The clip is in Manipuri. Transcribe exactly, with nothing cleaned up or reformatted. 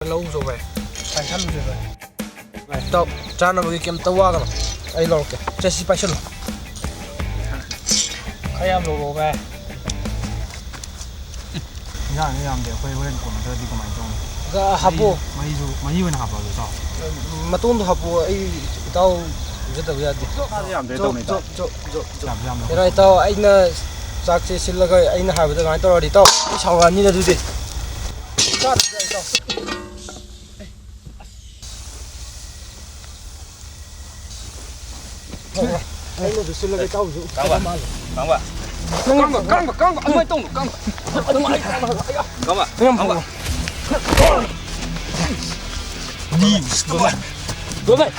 ꯂꯧꯖꯧ ꯚꯥꯏ꯫ ꯄꯥꯏꯁꯜꯂꯨꯁꯦ ꯚꯥꯏ꯫ ꯚꯥꯏ, ꯏꯇꯥꯎ, ꯆꯥꯅꯕꯒꯤ ꯀꯩꯝꯇ ꯋꯥꯒꯅꯨ꯫ ꯑꯩ ꯂꯧꯔꯛꯀꯦ꯫ ꯆꯠꯁꯤ, ꯄꯥꯏꯁꯜꯂꯨ꯫ ꯈꯔ ꯌꯥꯝ ꯂꯧꯔꯛꯑꯣ ꯚꯥꯏ꯫ ꯏꯟꯖꯥꯡꯁꯦ ꯌꯥꯝꯗꯦ, ꯑꯩꯈꯣꯏ ꯍꯣꯔꯦꯟ ꯀꯣꯟꯅꯗ꯭ꯔꯗꯤ ꯀꯃꯥꯏꯅ ꯇꯧꯅꯤ? ꯍꯥꯞꯄꯣ꯫ ꯃꯍꯤꯁꯨ, ꯃꯍꯤꯁꯨ, ꯃꯍꯤ ꯑꯣꯏꯅ ꯍꯥꯞꯄꯛꯑꯒꯦ, ꯏꯇꯥꯎ꯫ ꯃꯇꯣꯡꯗꯣ ꯍꯥꯞꯄꯣ, ꯑꯩ ꯏꯇꯥꯎ ꯄꯤꯖꯗꯕ ꯌꯥꯗꯦ꯫ ꯆꯥꯁꯦ ꯌꯥꯝꯗꯦ, ꯆꯣ, ꯇꯧꯅꯤ, ꯆꯣ, ꯏꯇꯥꯎ꯫ ꯆꯣ, ꯆꯣ, ꯆꯣ꯫ ꯌꯥꯝ, ꯌꯥꯝꯅ ꯀꯩꯅꯣ, ꯏꯇꯥꯎ, ꯑꯩꯅ ꯆꯥꯛꯁꯦ ꯁꯤꯜꯂꯒ ꯑꯩꯅ ꯍꯥꯏꯕꯗ ꯑꯗꯨꯃꯥꯏꯅ ꯇꯧꯔꯗꯤ, ꯏꯇꯥꯎ, ꯑꯩ ꯁꯥꯎꯔꯛꯑꯅꯤꯅ ꯑꯗꯨꯗꯤ꯫ ꯆꯥꯗ꯭ꯔꯤꯗ, ꯏꯇꯥꯎ꯫ ꯑꯩꯅꯁꯨ ꯁꯤꯜꯂꯒ ꯏꯇꯥꯎꯁꯨ ꯀꯥꯡꯕ, ꯃꯥꯜꯂꯦ꯫ ꯀꯥꯡꯕ꯫ ꯅꯪ ꯀꯥꯡꯕ, ꯀꯥꯡꯕ, ꯀꯥꯡꯕ, ꯑꯗꯨꯃꯥꯏꯅ ꯇꯧꯅꯨ, ꯀꯥꯡꯕ꯫ ꯀꯥꯡꯕ, ꯅꯪ ꯌꯥꯝ ꯀꯥꯡꯕ꯫ ꯐꯕ꯫ ꯒꯣꯜ ꯂꯥꯏ꯫ ꯒꯣꯜ ꯂꯥꯏ꯫